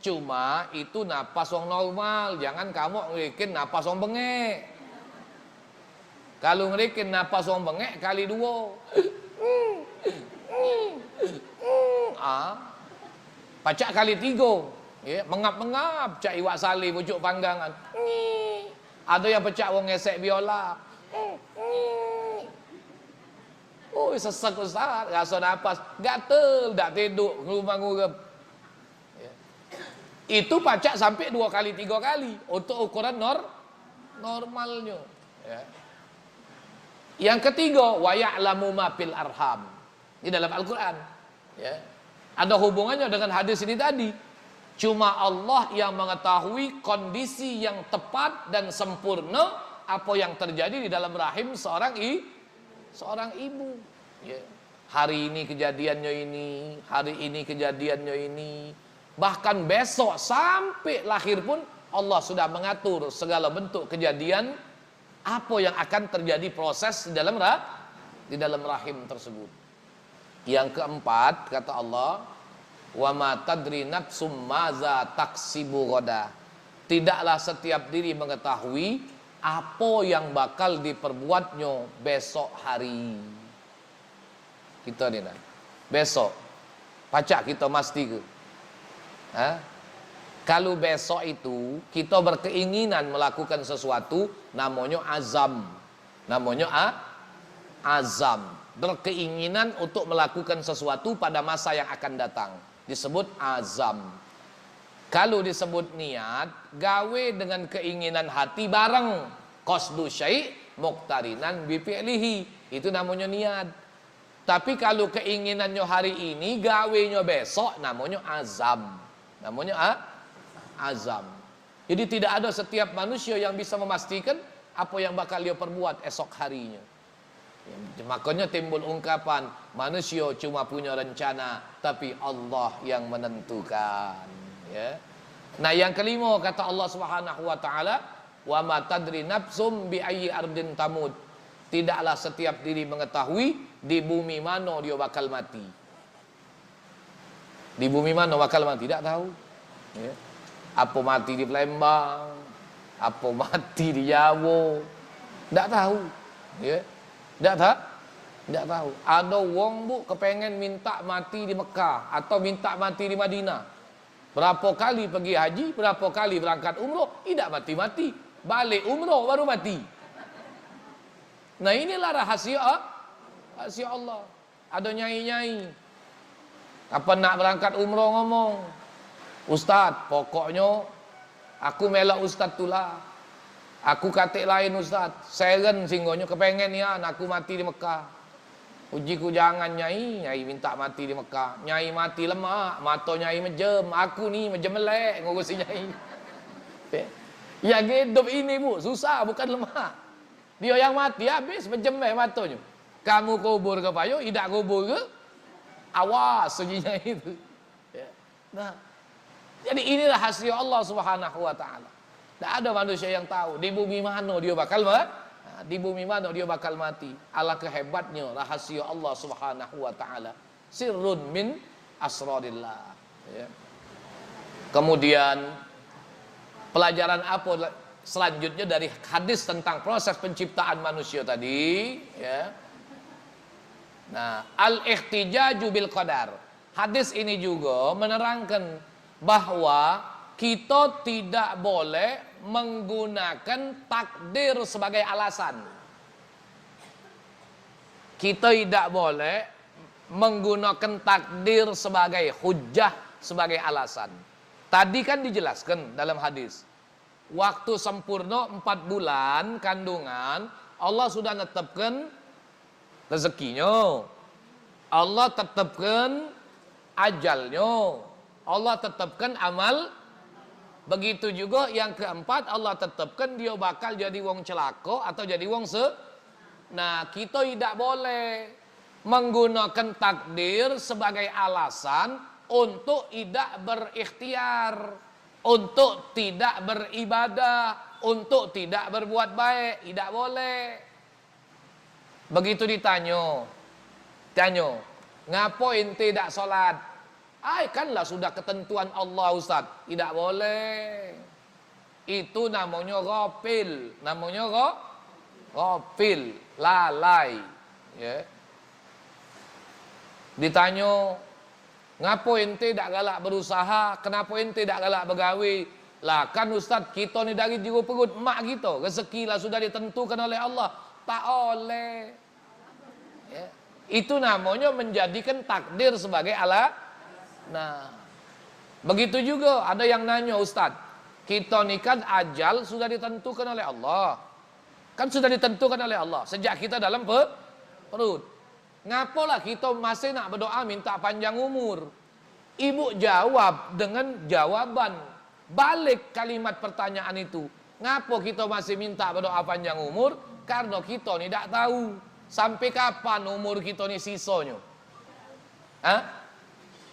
cuma itu napas wong normal, jangan kamu ngerikin napas wong bengek. Kalau ngerikin napas wong bengek kali dua. Ah. Pacak kali tiga. Ya, mengap-mengap cak iwak sale pucuk panggangan. Ada yang pecak wong ngesek biola. Oi, sesek, Ustaz, rasa napas gatel, dak tedok, ngerumah ngurep. Ya. Itu pacak sampai dua kali, tiga kali untuk ukuran nor-, normalnya. Ya. Yang ketiga, wa ya'lamu ma fil arham. Ini dalam Al-Quran. Ya. Ada hubungannya dengan hadis ini tadi. Cuma Allah yang mengetahui kondisi yang tepat dan sempurna apa yang terjadi di dalam rahim seorang i-, seorang ibu. Ya. Hari ini kejadiannya ini, hari ini kejadiannya ini. Bahkan besok sampai lahir pun Allah sudah mengatur segala bentuk kejadian apa yang akan terjadi proses di dalam ra-, di dalam rahim tersebut. Yang keempat, kata Allah, "Wa ma tadri nafsum maza taksibu ghoda." Tidaklah setiap diri mengetahui apa yang bakal diperbuatnya besok hari. Kita ni nah. Besok. Pacak kita masti ke? Ha? Kalau besok itu kita berkeinginan melakukan sesuatu, namanya azam. Namanya a-, azam. Berkeinginan untuk melakukan sesuatu pada masa yang akan datang. Disebut azam. Kalu disebut niat, gawe dengan keinginan hati bareng. Qasdu syai' muqtarinan bi fi'lihi. Itu namonyo niat. Tapi kalu keinginannyo hari ini, gawenyo besok, namonyo azam. Namonyo a-, azam. Jadi, tidak ada setiap manusia yang bisa memastikan apa yang bakal dia perbuat esok harinya. Ya, makanya timbul ungkapan, "Manusia cuma punya rencana, tapi Allah yang menentukan." Ya. Nah, yang kelima, kata Allah Subhanahu wa Ta'ala, "Wa ma tadri nafsum bi ayyi ardin tamut." Tidaklah setiap diri mengetahui di bumi mana dia bakal mati. Di bumi mano bakal mati, dak tahu. Ya. Apo mati di Palembang, apo mati di Jawa, dak tahu. Ya. Dak ta-, dak tahu. Ado wong, Bu, kepengen minta mati di Mekah atau minta mati di Madinah. Berapo kali pergi haji, berapo kali berangkat umroh, idak mati-mati. Balik umroh baru mati. Nah, inilah rahasia, rahasia Allah. Ado nyai-nyai. Kapan nak berangkat umroh ngomong, "Ustaz, pokoknyo aku melok ustaz tu lah. Aku katek lain ustaz. Seren singgonyo kepengen nian aku mati di Mekah." Uji ku, "Jangan, Nyai. Nyai minta mati di Mekah. Nyai mati lemak, mato nyai mejem. Aku ni mejem melek ngurusi nyai." Ya, hidup ini, Bu, susah, bukan lemak. Dio yang mati, habis, mejem be matonyo. Kamu kubur ke payo, idak kubur ke, awas, uji nyai tu. Ya. Nah, jadi ini rahasia Allah Subhanahu wa Ta'ala. Dak ado manusia yang tahu di bumi mano dio bakal ma-, nah, di bumi mano dio bakal mati. Alangkah hebatnyo rahasia Allah Subhanahu wa Ta'ala. Sirrun min asrarillah. Ya. Kemudian, pelajaran apa la-, selanjutnya dari hadis tentang proses penciptaan manusia tadi? Ya. Nah, al-ihtijaju bil qadar. Hadis ini juga menerangkan bahwa kita tidak boleh menggunakan takdir sebagai alasan. Kita tidak boleh menggunakan takdir sebagai hujah, sebagai alasan. Tadi kan dijelaskan dalam hadis, waktu sempurna empat bulan kandungan, Allah sudah netepkan rezekinyo, Allah tetepkan ajalnyo, Allah tetepkan amal. Begitu juga yang keempat, Allah tetepkan dia bakal jadi wong celaka atau jadi wong se-, nah, kita idak boleh menggunakan takdir sebagai alasan untuk idak berikhtiar, untuk tidak beribadah, untuk tidak berbuat baik, idak boleh. Begitu ditanyo, tanyo, "Ngapo ente dak solat?" "Ai, kan lah sudah ketentuan Allah, Ustaz." Idak boleh. Itu namonyo ghafil, namonyo gha-, ghafil, lalai. Ya. Ditanyo, "Ngapo ente dak galak berusaha? Kenapo ente dak galak begawe?" "Lah, kan, Ustaz, kito ni dari jero perut emak kito, rezeki lah sudah ditentukan oleh Allah." Tak oleh. Ya. Itu namonyo menjadikan takdir sebagai alat. Nah, begitu juga ada yang nanyo, "Ustaz, kito ni kan ajal sudah ditentukan oleh Allah." Kan sudah ditentukan oleh Allah sejak kita dalam pe-, perut. Ngapolah kita masih nak berdoa minta panjang umur? Ibu jawab dengan jawaban balik kalimat pertanyaan itu. Ngapo kita masih minta berdoa panjang umur? Karena kita ni dak tahu sampai kapan umur kita ni sisonyo. Hah?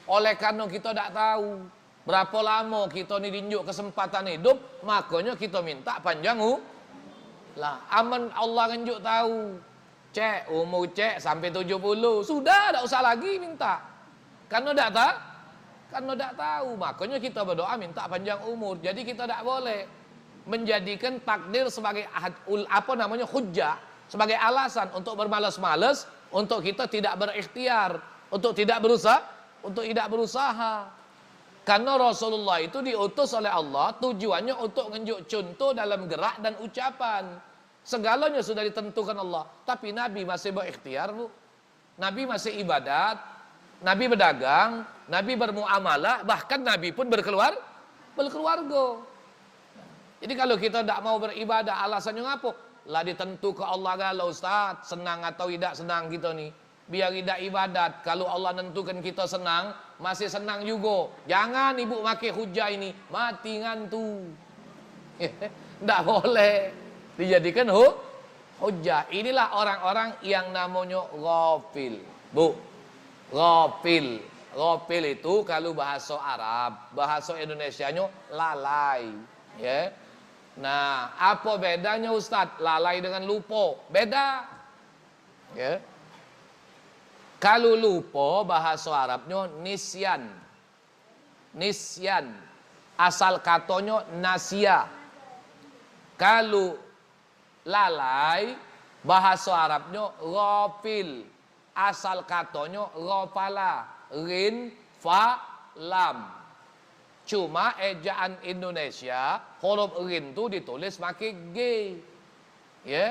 Oleh karena kita dak tahu, berapo lamo kito ni dienjuk kesempatan idup, makonyo kito minta panjang u-, lah, amen Allah ngenjuk tahu, "Cek, umur cek sampai tujuh puluh, sudah, dak usah lagi minta." Karena dak ta-, karena dak tahu, makonyo kito berdoa minta panjang umur. Jadi kito dak boleh menjadikan takdir sebagai ahad-, ul-, apa namanya, hujah, sebagai alasan untuk bermalas-malas, untuk kita tidak berikhtiar, untuk tidak berusaha, untuk tidak berusaha. Karena Rasulullah itu diutus oleh Allah, tujuannya untuk ngenjuk contoh dalam gerak dan ucapan. Segalanya sudah ditentukan Allah, tapi Nabi masih berikhtiar, Bu. Nabi masih ibadat, Nabi berdagang, Nabi bermuamalah, bahkan Nabi pun berkeluar-, Bekeluargo. Jadi, kalu kito dak mau beribadah, alasannyo ngapo? Lah ditentuke Allah galo, Ustaz, senang atau idak senang kito ni. Biar idak ibadat, kalu Allah nentukan kito senang, masih senang jugo. Jangan ibu make hujah ini, mati ngantu. Ndak boleh dijadikan hu-, hujah. Inilah orang-orang yang namonyo ghafil. Bu, ghafil. Ghafil itu kalu bahaso Arab, bahaso Indonesianyo lalai. Ya. Nah, apo bedanyo, Ustaz, lalai dengan lupo? Beda. Ya. Kalu lupo, bahaso Arabnyo nisyan. Nisyan. Asal katonyo nasia. Kalu lalai, bahaso Arabnyo ghafil. Asal katonyo ghafala. Ghin, fa, lam. Cuma ejaan Indonesia, huruf ghin tu ditulis make G. Ye.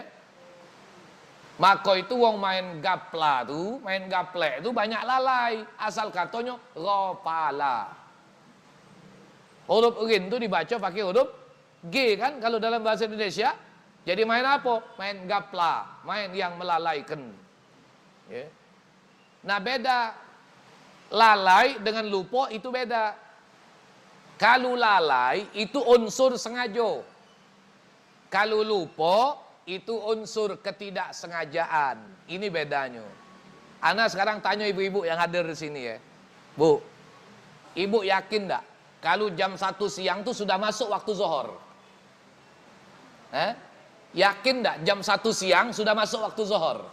Mako itu wong main gapla tu, main gaplek tu banyak lalai. Asal katonyo ghafala. Huruf ghin tu dibaco pake huruf G kan, kalu dalam bahasa Indonesia. Jadi main apo? Main gapla, main yang melalaikan. Ye. Nah, beda. Lalai dengan lupo itu beda. Kalu lalai itu unsur sengajo. Kalu lupo itu unsur ketidaksengajaan. Ini bedanyo. Ana sekarang tanyo ibu-ibu yang hadir di sini, ya. Bu, ibu yakin ndak kalu jam satu siang tu sudah masuk waktu zohor? Eh? Yakin ndak jam satu siang sudah masuk waktu zohor?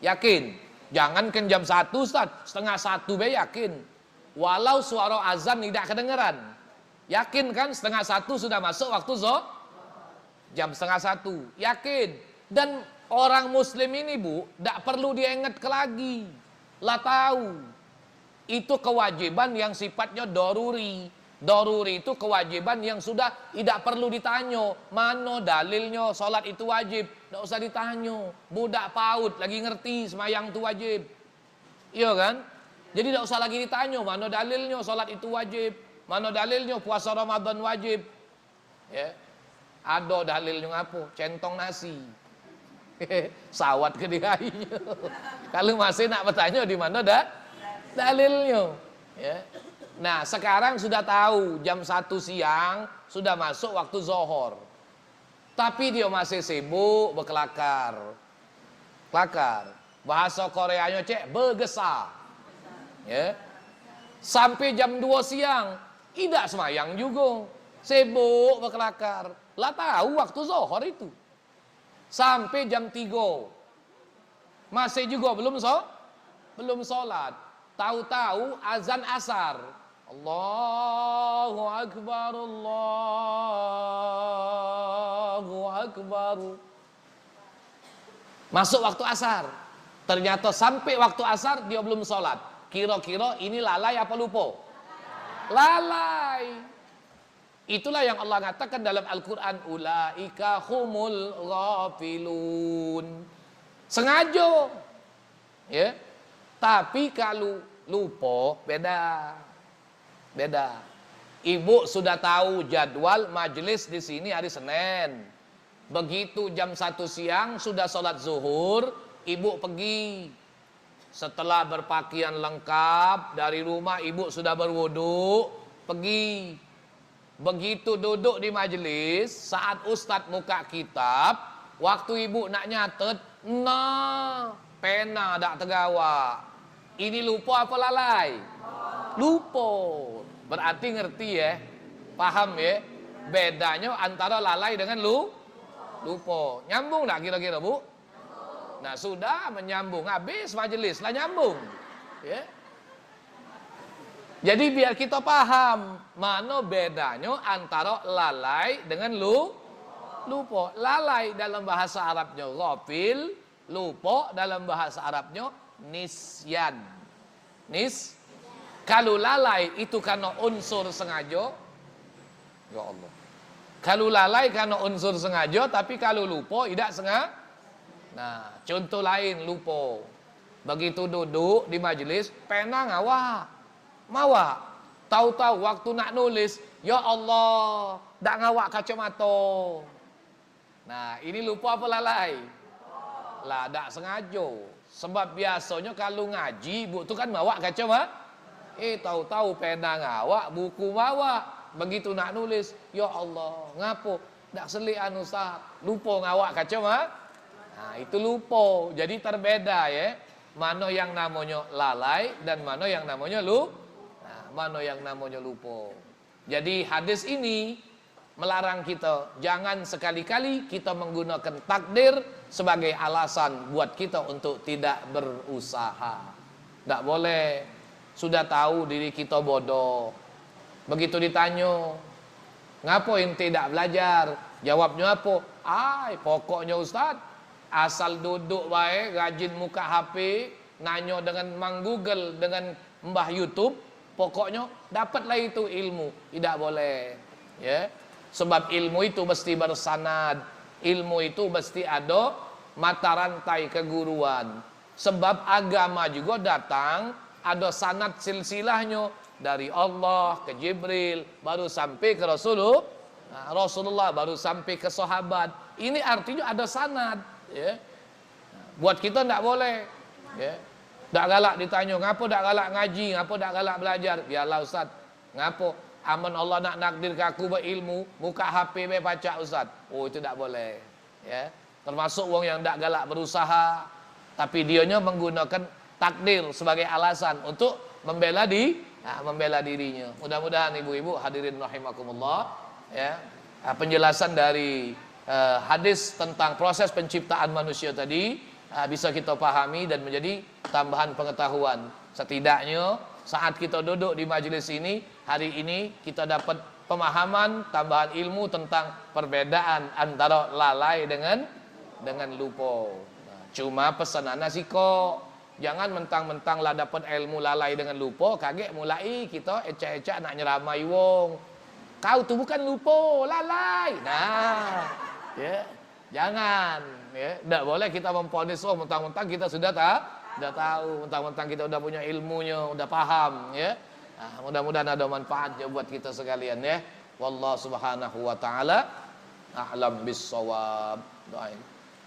Yakin? Jangankan jam satu, Ustaz, setengah satu be yakin. Walau suaro azan idak kedengeran. Yakin kan setengah satu sudah masuk waktu zo-, jam setengah satu. Yakin. Dan orang muslim ini, Bu, dak perlu diengetke lagi. Lah tahu. Itu kewajiban yang sifatnyo doruri. Doruri itu kewajiban yang sudah idak perlu ditanyo. Mano dalilnyo solat itu wajib? Dak usah ditanyo. Budak paut lagi ngerti semayang tu wajib. Iyo kan? Jadi dak usah lagi ditanyo, mano dalilnyo solat itu wajib? Mano dalilnyo puaso Ramadan wajib? Ya. Ado dalilnyo ngapo? Centong nasi. Sawat ke diainyo. Kalu masih nak betanyo di mano da-, dalilnyo? Ya. Nah, sekarang sudah tahu jam satu siang sudah masuk waktu zohor. Tapi dio masih sibuk bekelakar. Kelakar. Bahaso Koreanyo cek begesa. Ya. Sampai jam duo siang, idak semayang jugo. Sibuk bekelakar. Lah tahu waktu zohor itu. Sampai jam tigo. Masih jugo belum so-, belum solat. Tahu-tahu azan asar. Allahu Akbar, Allahu Akbar. Masuk waktu asar. Ternyata sampai waktu asar dia belum solat. Kira-kira ini lalai apa lupo? Lalai. Itulah yang Allah ngatakan dalam Al-Quran, "Ulaika humul ghafilun." Sengajo. Ya. Tapi kalu lupo, beda. Beda. Ibu sudah tahu jadwal majelis di sini hari Senin. Begitu jam satu siang, sudah solat zuhur, ibu pergi. Setelah berpakaian lengkap, dari rumah ibu sudah berwudu, pergi. Begitu duduk di majelis, saat ustaz muka kitab, waktu ibu nak nyatet, nah, pena dak tegawa. Ini lupo apa lalai? Lupo. Berarti ngerti, ya? Paham, ya? Bedanyo antara lalai dengan lu-, lupo. Nyambung dak kira-kira, Bu? Nah, sudah menyambung, habis majelis lah nyambung. Ya. Jadi biar kita paham mano bedanyo antara lalai dengan lu-, lupo. Lalai dalam bahasa Arabnyo ghafil, lupo dalam bahasa Arabnyo nisyan. Nis, kalu lalai itu karena unsur sengajo, ya Allah. Kalu lalai karena unsur sengajo, tapi kalu lupo idak senga-, nah, contoh lain lupo. Begitu duduk di majelis, pena ngawak. Mawak. Tahu-tahu waktu nak nulis, "Ya Allah, dak ngawak kacamato." Nah, ini lupo apo lalai? Lah, dak sengajo. Sebab biasonyo kalu ngaji, ibu tu kan mawak kacamato. Eh, tahu-tahu pena ngawak, buku mawak. Begitu nak nulis, "Ya Allah, ngapo? Dak selik anu, Ustaz. Lupo ngawak kacamato." Nah, itu lupo. Jadi terbeda, ya. Mano yang namonyo lalai dan mano yang namonyo lu-, nah, mano yang namonyo lupo. Jadi hadis ini melarang kita, jangan sekali-kali kita menggunakan takdir sebagai alasan buat kita untuk tidak berusaha. Dak boleh. Sudah tahu diri kita bodoh. Begitu ditanyo, "Ngapo ente dak belajar?" Jawabnyo apo? "Ai, pokoknyo, Ustaz, asal duduk bae, rajin muka H P, nanyo dengan Mang Google, dengan Mbah YouTube, pokoknyo dapatlah itu ilmu." Idak boleh. Ya. Sebab ilmu itu mesti bersanad. Ilmu itu mesti ado mata rantai keguruan. Sebab agama juga datang ado sanad silsilahnyo, dari Allah ke Jibril, baru sampai ke Rasulullah, nah, Rasulullah baru sampai ke sahabat. Ini artinyo ado sanad, ya. Buat kita ndak boleh, ya. Dak galak ditanyo, "Ngapo dak galak ngaji, ngapo dak galak belajar?" "Biarlah, Ustaz." "Ngapo?" "Amen Allah nak nakdir ke aku beilmu, muka H P be pacak, Ustaz." Oh, itu dak boleh, ya. Termasuk wong yang dak galak berusaha, tapi dionyo menggunakan takdir sebagai alasan untuk membela di-, ha, membela dirinya. Mudah-mudahan ibu-ibu hadirin rahimakumullah, ya, ha, penjelasan dari, eh, hadis tentang proses penciptaan manusia tadi, ha, bisa kita pahami dan menjadi tambahan pengetahuan. Setidaknya saat kita duduk di majelis ini, hari ini kita dapat pemahaman, tambahan ilmu tentang perbedaan antara lalai dengan, dengan lupo. Nah, cuma pesanannya siko, jangan mentang-mentang lah dapat ilmu lalai dengan lupo, kagek mulai kita ecak-ecak nak nyeramai wong. Kau tu bukan lupo, lalai. Nah, ya. Jangan, ya. Ndak boleh kita memvonis, "Oh, mentang-mentang kita sudah ta-, sudah tahu, mentang-mentang kita udah punya ilmunya, udah paham," ya. Nah, mudah-mudahan ada manfaatnya buat kita sekalian, ya. Wallahu subhanahu wa ta'ala a'lam bissawab. Doain.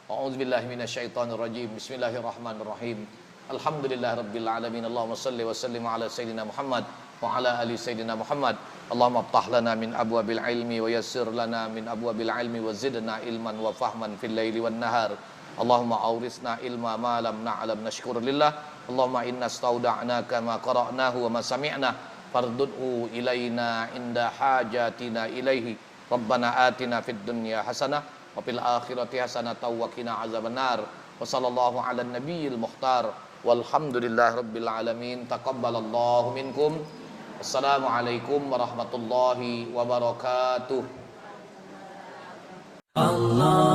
A'udzubillahi minasyaitonirrajim. Bismillahirrahmanirrahim. Alhamdulillahirabbil alamin. Allahumma shalli wa sallim ala sayyidina Muhammad wa ala ali sayyidina Muhammad. Allahumma iftah lana min abwabil ilmi wa yassir lana min abwabil ilmi wa zidna ilman wa fahman fil laili wan nahar. Allahumma aurisna ilma ma lam na'lam, nashkur lillah. Allahumma inna stauda'naka ma qara'nahu wa ma sami'na fardudhu ilaina inda hajatina ilaihi. Rabbana atina fid dunya hasanah wa fil akhirati hasanatan wa qina azabannar. Wa sallallahu ala nabiyil mukhtar. Walhamdulillahi rabbil alamin. Taqabbalallahu minkum. Assalamualaikum warahmatullahi wabarakatuh. Allah